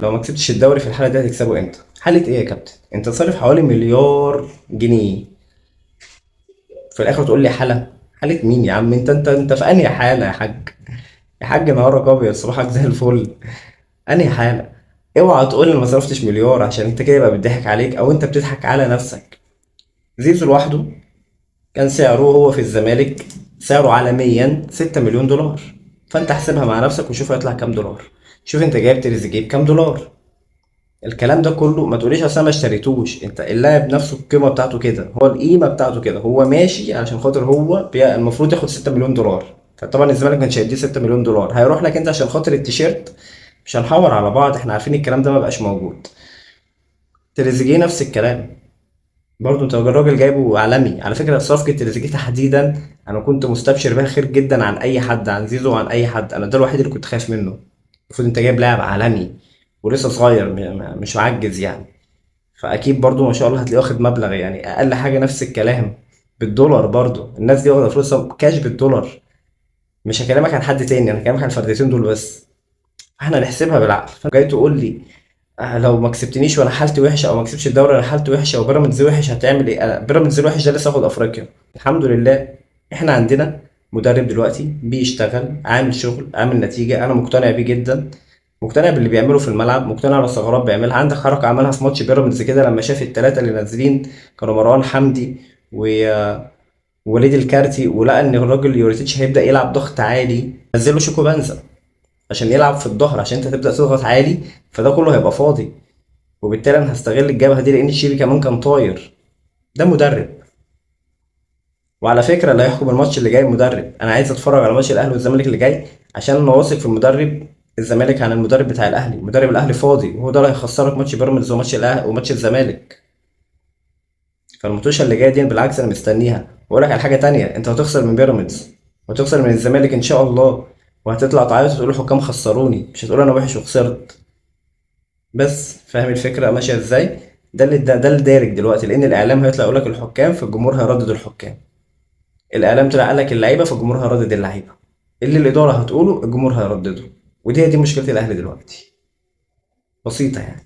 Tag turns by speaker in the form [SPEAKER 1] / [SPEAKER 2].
[SPEAKER 1] لو ما كسبتش الدوري في الحالة دي هتكسبه امتى؟ حاله ايه يا كابتن؟ انت صارف حوالي مليار جنيه، في الاخر تقول لي حاله؟ حاله مين يا عم؟ انت في انهي حاله يا حاج؟ يا حاج نهارك ابيض، صباحك زي الفل. انهي حاله؟ اوعى تقول لي ما صرفتش مليار، عشان انت كده يبقى بتضحك عليك او انت بتضحك على نفسك. زيزو لوحده كان سعره هو في الزمالك سعره عالميا 6 مليون دولار، فانت احسبها مع نفسك وشوف هيطلع كام دولار. شوف انت جايب تريزيجيه بكام دولار. الكلام ده كله ما تقوليش اصل انا ما اشتريتوش، انت اللاعب نفسه القيمة بتاعته كده، هو القيمة بتاعته كده، هو ماشي علشان خاطر هو المفروض ياخد 6 مليون دولار. فطبعا الزمالك ما كانش هيديه 6 مليون دولار، هيروح لك انت عشان خاطر التيشيرت. مش هنحور على بعض، احنا عارفين الكلام ده ما بقاش موجود. تريزيجيه نفس الكلام برضه، انت الراجل جايبه عالمي على فكرة. صفقة تريزيجيه تحديدا انا كنت مستبشر بيها خير جدا عن اي حد، عن زيزو وعن اي حد، انا ده الوحيد اللي كنت خايف منه. المفروض انت جايب لاعب عالمي ولسه صغير، مش معجز يعني، فاكيد برضو ما شاء الله هتلاقيه واخد مبلغ يعني اقل حاجة نفس الكلام بالدولار. برضو الناس دي واخده فلوسها كاش بالدولار. مش هكلمك عن حد تاني، انا هكلمك عن الفردتين دول بس. احنا نحسبها بالعقل. جاي تقول لي لو ما كسبتنيش وانا حالتي وحشة، او ما كسبتش الدوري انا حالتي وحشة، وبيراميدز وحش، هتعمل ايه؟ انا بيراميدز الوحش ده لسه واخد افريقيا الحمد لله. احنا عندنا مدرب دلوقتي بيشتغل، عامل شغل، عامل نتيجة، انا مقتنع بيه جدا، مقتنع باللي بيعمله في الملعب، مقتنع على ثغرات بيعملها. عندك حركة عملها في ماتش بيراميدز كده لما شاف الثلاثة اللي نازلين كانوا مروان حمدي ووليد الكارتي، ولقى ان الراجل يوريتيتش هيبدا يلعب ضغط عالي، نزله شوكو بانزا عشان يلعب في الظهر، عشان انت تبدا تضغط عالي، فده كله هيبقى فاضي، وبالتالي انا هستغل الجبهة دي لان الشيبي كمان كان طاير. ده مدرب. وعلى فكرة اللي هيحكم الماتش اللي جاي مدرب. انا عايز اتفرج على ماتش الاهلي والزمالك اللي جاي عشان انا واثق في المدرب الزمالك عن المدرب بتاع الاهلي. مدرب الاهلي فاضي، وهو ده اللي هيخسرك ماتش بيراميدز وماتش الاهلي وماتش الزمالك. فالماتش اللي جاي دي بالعكس انا مستنيها. واقول لك على حاجة تانية، انت هتخسر من بيراميدز وهتخسر من الزمالك ان شاء الله، وهتطلع تعيط وتقول الحكام خسروني، مش هتقول انا وحش وخسرت. بس فاهم الفكرة ماشية ازاي؟ ده اللي دارج دلوقتي، لان الاعلام هيطلع يقول لك الحكام، فالجمهور هيردد الحكام. الاعلام طلع قال لك اللعيبة، فالجمهور هيردد اللعيبة. اللي الادارة هتقوله الجمهور هيردده. ودي دي مشكلة الاهلي دلوقتي، بسيطة يعني.